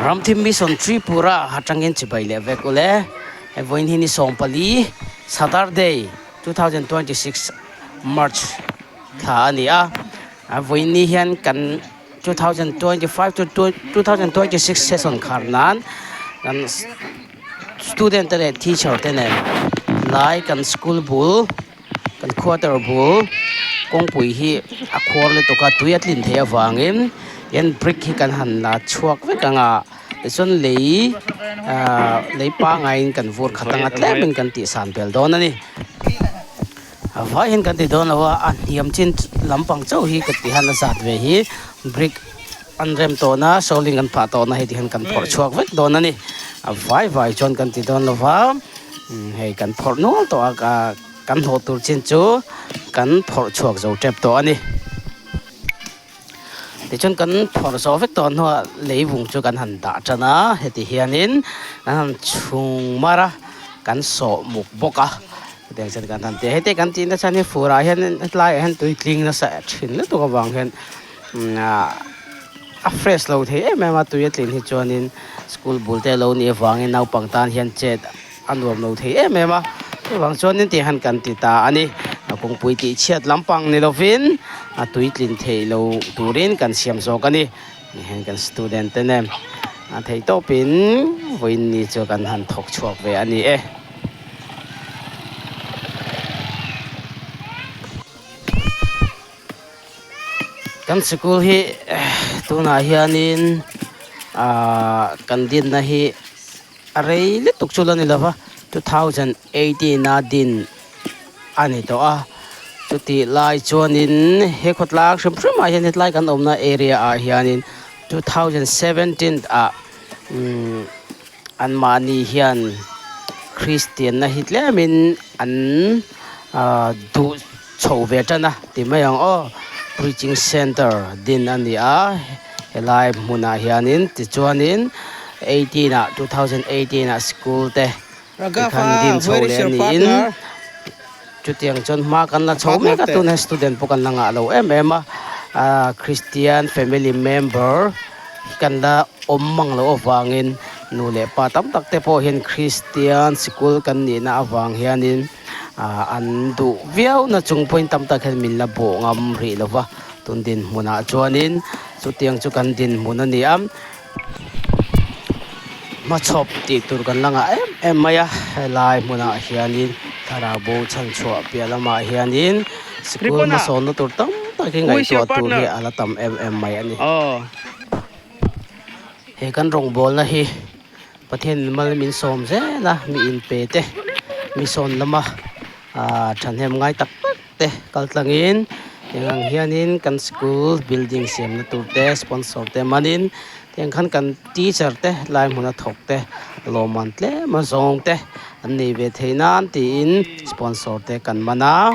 Ramthim Mission Tripura atangin chibai leh vek ule. Hei vawiin hi ni 14 Saturday 2026 March thla a ni a. Vawiin ni hian kan 2025 to 2026 session khar nan kan student te leh teacher te nen lai kan school bul Kan quarter bul kawngpui hi a khuar lutuk a tui a tlin theih avangin hian brick hi kan han la chhuak vek ang a tichuan lei ahh lei pangaiin kan vur khat anga tlemin kan tih san bel dawn a ni a vai hian kan ti dawn lo a a hniam chin lampang chauh hi ka ti hian a zat ve hi brick an rem tawhna sawling an phah tawhna hei ti hian kan phawrh chhuak vek dawn a ni a vai vai chuan kan ti dawn lo va. Hei kan phawrh nual tawh a kan hlawh tur chin chu kan phawrh chhuak zo tep tawh a ni. Tichuan kan phawrh zawh vek tawh hnuah leivung chu kan han dah tan a, heti hianin kan han chhung mar a, kan sawh muk bawk a, hetiang chuan kan han ti a. Heti kan tih na chhan hi furah hian hetlaiah hian tui tling nasa thin lutuk avang hian a fresh lo thei em em a tui a tlin hi chuanin school bul te alo nih avangin naupang tan hian chet a nuam lo thei em em a chuvang chuanin tih han kan ti ta a ni a kawngpui tih chhiat lampang ni lovin a tui tlin theih lo turin kan siam zawk a ni heng kan student te nen a theih tawpin vawiin ni chu kan han thawk chhuak ve a ni e. Kan sikul hi tunah hianin ahh kan dinna hi a rei lutuk chu la ni lova 2018 a din a ni tawh a chutih lai chuanin he khawtlang hrim hrim ah hian hetlai kan awmna area ah hianin 2017 ah umm anmahni hian Kristian na hi tlemin an ahh duh. Chho ve tan a ti mai ang aw preaching center din a ni a helai hmunah hianin tichuanin 18 ah 2018 ah school te tikhan din chho leh a niin chutiang chuan hma kan la chho mek a tunah student pawh kan la ngah lo em em a ah christian family member kan la awm mang loh avangin nu leh pa tam tak te pawh hian christian sikul kan nihna avang hianin. Ah an duh viau na chung pawhin tam tak hian min la bawh ngam rih lo va, tun dinhmunah chuanin chutiang chu kan dinhmun a ni a, hmachhawp tih tur kan la ngah em em mai a, helai hmunah hianin thlarau bo chhanchhuah piah lamah hianin sikul hmasawnna tur tam tak hi ngaihtuah tur hi a la tam em em mai a ni. He kan rawngbawlna hi. Pathian mal min sawm zel a, mi inpe te, mi sawn lama ah thahnem ngai tak tak te kal tlangin tiang ang hianin kan school building siamna tur te sponsor te manin tiang khan kan teacher te lai hmuna thawk te lawmman tlem a zawng te an nei ve thei nan tiin sponsor te kan man a.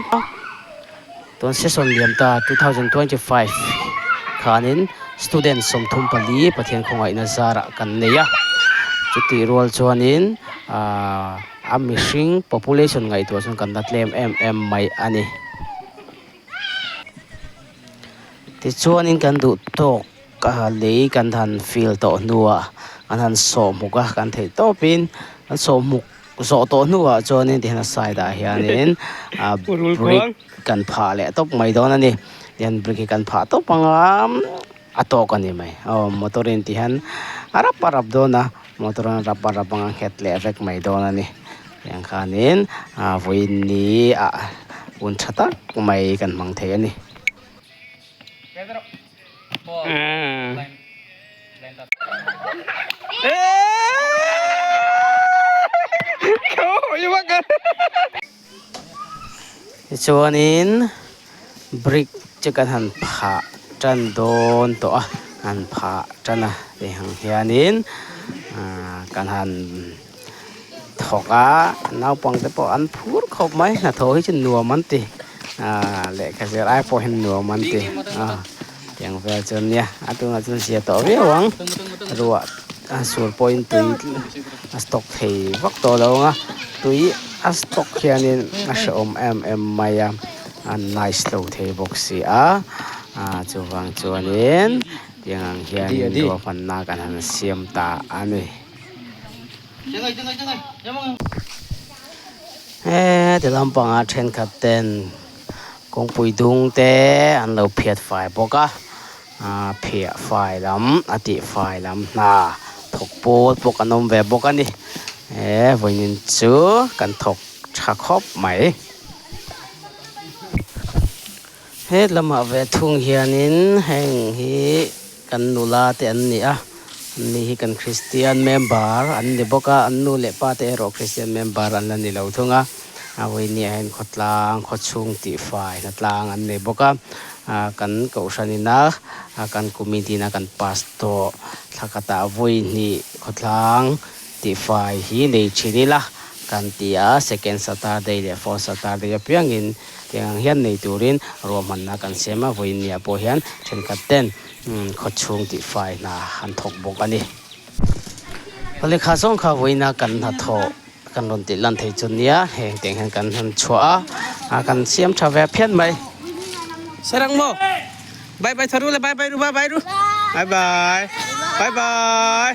Tun session liam ta 2025 khanin student 34 Pathian khawngaihna zarah kan nei a, chutih rual chuanin ahh a mihring population ngaihtuah chuan kan la tlem em em mai a ni. Tichuanin kan duh tawk lei kan han fill tawh hnuah kan han sawhmuk a, kan theih tawpin kan sawhmuk. Zawh tawh hnuah chuanin tihian a side ah hianin ah brick kan phah leh tawp mai dawn a ni tihian brick hi kan phah tawp ang a a tawk a ni mai aw motor in tihian a rap a rap dawn a motor in a rap a rap ang a nghet leh vek mai dawn a ni tiang khanin ah vawiin ni ah hun tha tak mai kan hmang thei a ni. Tichuanin brick chu kan han phah tan dawn tawh a han phah tan a tih ang hianin ah kan han thawk a naupang te pawh an phur khawp mai hnathawh hi chu nuam an ti ah lehkha zir ai pawh hian nuam an ti a tiang vel chu ania a tunah chuan zia tawh viau ang ruah a sur pawhin tui a stock thei vak tawh lo ang a tui a stock hianin a hrehawm em em mai a a nice lo thei bawk si a ah chuvang chuanin. Tiang ang hianin ruahmanna kan han siam ta a ni. He ti lampangah thenkhat ten kawngpui dung te an lo phiat fai bawk a, aa phiah fai lam a tih fai lam hna thawk pawl pawh kan awm ve bawk a ni. He vawiin chu kan thawk tha khawp mai. He lamah ve thung hianin heng hi kan nula te an ni a, anni hi kan Kristian member an ni bawk a, an nu leh pa te erawh Kristian member an la ni lo thung a, a vawinia hian khawtlang khawchhung tihfai hnatlang an nei bawk a, kan kohhran ina kan committee ina kan pastor thla khatah vawi hnih khawtlang tihfai hi nei thin ila kan ti a, second Saturday leh fourth Saturday apiangin. Tiang ang hian nei turin ruahmanna kan siam a, vawiin niah pawh hian thenkhat ten khawchhung tihfai hna an thawk bawk a ni. Lehkha zawng kha vawiina kan hnathawh kan rawn tih lan thei chu nia, heng tiang hian kan han chhuah a, kan siam tha ve phian mai. Sarang maw? Bye bye tharu le bye bye ru bye bye ru. Bye bye. Bye bye.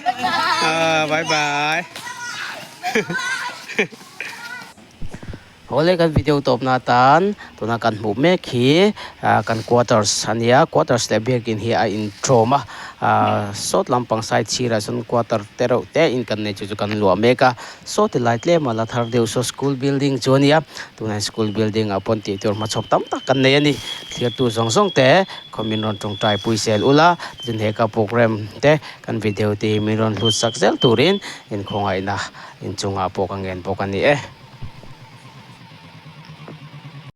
Bye bye. Awle kan video tawpna atan tuna kan hmuh mek hi ah kan quarters a nia quarters leh biakin hi a intawm a ah sawt lampang side sirah sawn quarter te reuh te in kan nei chu chu kan luah mek a saw ti lai tlem a la thar deuh saw school building chu a nia tunah hian school building ah pawn tih tur hmachhawp tam tak kan nei a ni thirtu zawng zawng te khaw min rawn tawngtai pui zel ula tin he ka program te kan video te hi min rawn hlut sak zel turin inkhawngaihna inchungah pawh ka ngen bawk a ni e.